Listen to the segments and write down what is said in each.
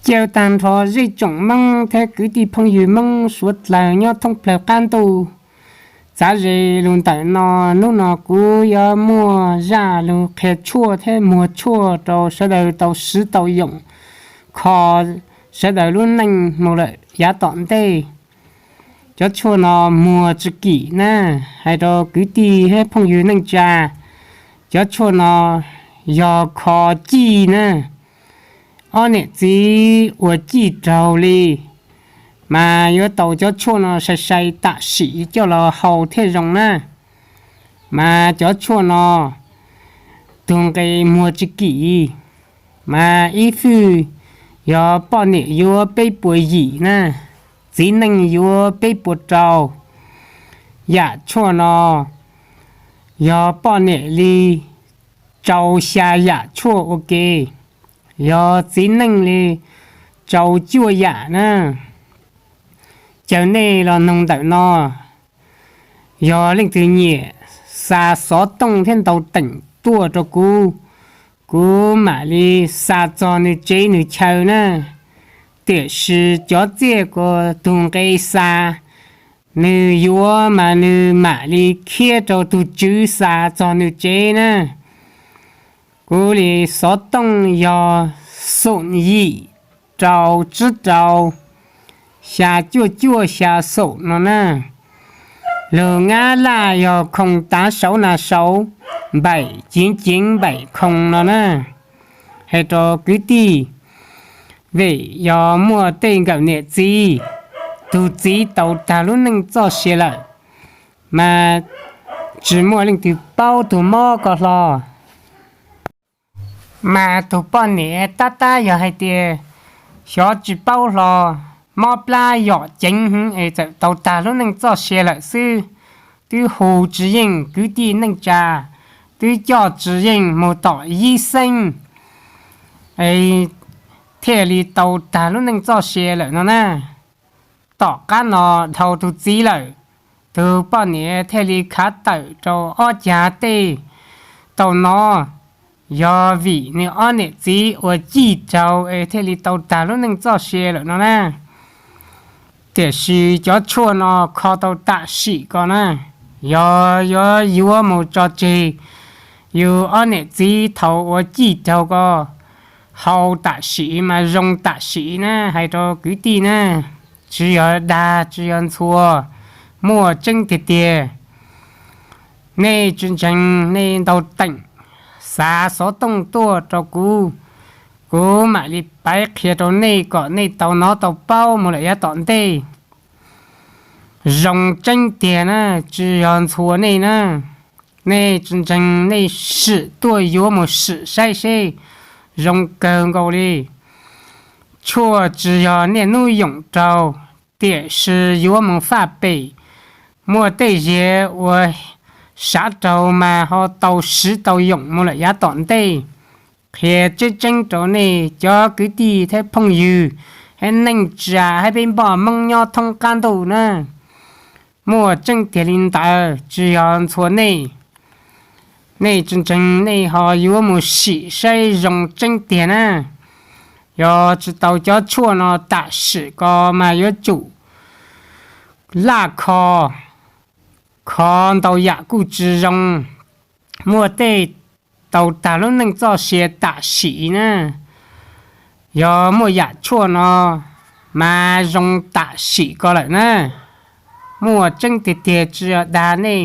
Caw tag nrho zej tsoom Hmoob thiab kwv tij phooj ywg Hmoob suav dlawg nyob thoob plawg qab ntuj, txav ze lus ntawm no, hnub no kuv yuav muaj zaj lus qhia tshuaj thiab muag tshuaj rau sawv daws tau siv tau yoom kho sawv daws lub neej mus lawm yav tom ntej. Cov tshuaj no muag tsis kim na, hais rau kwv tij thiab phooj ywg neej tsa, cov tshuaj no yog kho cij na. Ob niam txiv uas cij raug li, mas yuav tau cov tshuaj no sai sai tam sim coj los haus thiaj zoo na. Mas cov tshuaj no tug nqe muag tsis kim, mas ib fwj yog poj niam yuav peb puas yim na, txiv neej yuav peb puas rau. Yam tshuaj no yog poj niam li rau xya yam tshuaj ua ke, yog txiv neej li rau cuaj yam na. Caw nej los noog ntawm no, yog leej twg nyiam xa xov tooj thiab ntau teem tuaj rau kuv, kuv mam li xa txog nws tsev nws chaw na. Tiam sis cov txiaj kuas tug nqe xa, nws yuav mas nws mam li khiab rau tug tswv xa txog nws tsev na. Kuv li xov tooj yog xoom yim rau tsib rau xya cuaj cuaj xya xoom no na. Lug ngab laj yog khoo tav saud na saud, npaim ceev ceev npaim khoo no na. Hais rau kwv tij, vim yog muaj tej nkawm niam txiv, tug txiv tau tag lub neej txoj sia lawm, mas tsis muaj leej twg paub tug mob ko hlo. Mas tug poj niam tab tab yog hais tias xyov tsis paub hlo, mob plab yom ceev es txawm tau tag lub neej txoj sia lawm xwb, twb hu tsis yeej kwv tij neej tsa, twb coj tsis yeej mus tom yib xeeb, thiaj li tau tag lub neej txoj sia lawm no na. Tom qab no dhau tug txiv lawm, tug poj niam thiaj li khav tawm rau ob cag tej tau nov, yog vim nws ob niam txiv uas cij raug es thiaj li tau tag lub neej txoj sia lawm no na. Tiam sis cov tshuaj no kho tau tam sim ko na, yog yuav yuav mus tso tseg yus ob niam txiv thaum uas cij raug ko, haus tam sim mas zoo tam sim na, hais rau kwv tij na, tsis yog dag tsis yog ntxhua, muaj tseeb tiag tiag. Nej tsis ntseeg nej ntau teem, xa xov tooj tuaj rau kuv, kuv mam li pib qhia rau nej kom nej tau nov tau paub mus lawm yav tom ntej. Zoo tseeb tiag na, tsis yog ntxhua nej na. Nej tsis ntseeg nej sim tuaj yuav mus sim saib seb, zoo kawg nkaus li. Tshuaj tsis yog niaj hnub yoom raug, tiam sis yuav mus faj pem. Muaj tej ziag uas sav raug mas ho tau siv tau yoom mus lawm yav tom ntej. Qhia tseeb tseeb rau nej cov kwv tij thiab phooj ywg, hab neej tsa hab peb npoj Hmoob nyob thoob qab ntuj na. Muaj tseeb tiag li ntawd, tsis yog ntxhua nej. Nej tsis ntseeg nej ho yuav mus sim saib zoo tseeb tiag na. Yog tsis tau cov tshuaj no tam sim ko mas yuav tsum laj kho, kho ntau yam kuj tsis zoo. Muaj tej tau tag lub neej txoj sia tam sim na. Yog muaj yam tshuaj no mas zoo tam sim ko lawm na. Muaj tseeb tiag tiag tsis yog dag nej,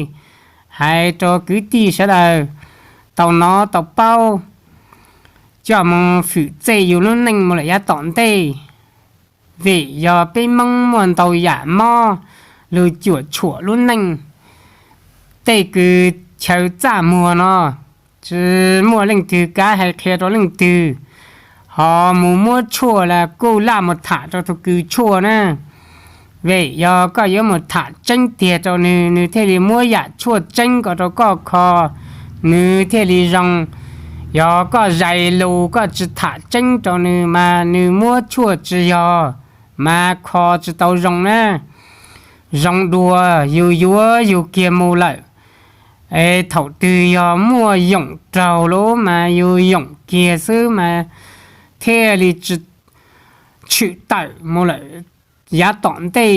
hais rau kwv tij sawv daws tau nov tau paub, coj mus fwm txej yus lub neej mus lawm yav tom ntej. Vim yog peb Hmoob muaj ntau yam mob, lug cuam tshuam lub neej. Tej kws chaw txaj muag no, tsis muaj leej twg kav hais qhia rau leej twg, ho mus muab tshuaj los kuj laj mus tham rau tug kws tshuaj na. Vim yog koj yuav mus tham tseeb tiag rau nws, nws thiaj li muab yam tshuaj tseeb ko rau koj kho, nws thiaj li zoo. Yog koj zais lus koj tsis tham tseeb rau nws mas nws muab tshuaj tsis yog, mas kho tsis tau zoo na. Zoo dua yus yuav yus kiag mus lawm, es thaum twg yog muaj yoom raug lawm mas yus yoom kiag xwb mas thiaj li tsis tshwm tawm mus lawm, yav tom ntej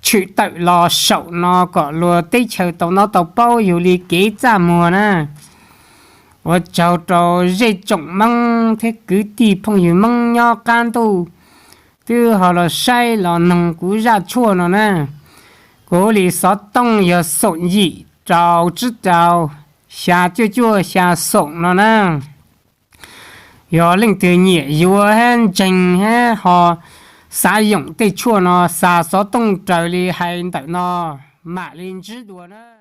tshwm tawm los saum no kom luag teb chaws tau nov tau paub yug li kev txaj muag na. Ua tsaug rau zej tsoom Hmoob thiab kwv tij phooj ywg Hmoob nyob qab ntuj twb ho los saib los noog kuv zaj tshuaj no na. Kuv li xov tooj yog xoom yim rau tsib rau xya cuaj cuaj xya xoom no na. Yog leej twg nyiam yuav hab ntseeg hab ho xav yoom tej tshuaj no xa xov tooj raws li hais ntawm no mam li ntsib dua na.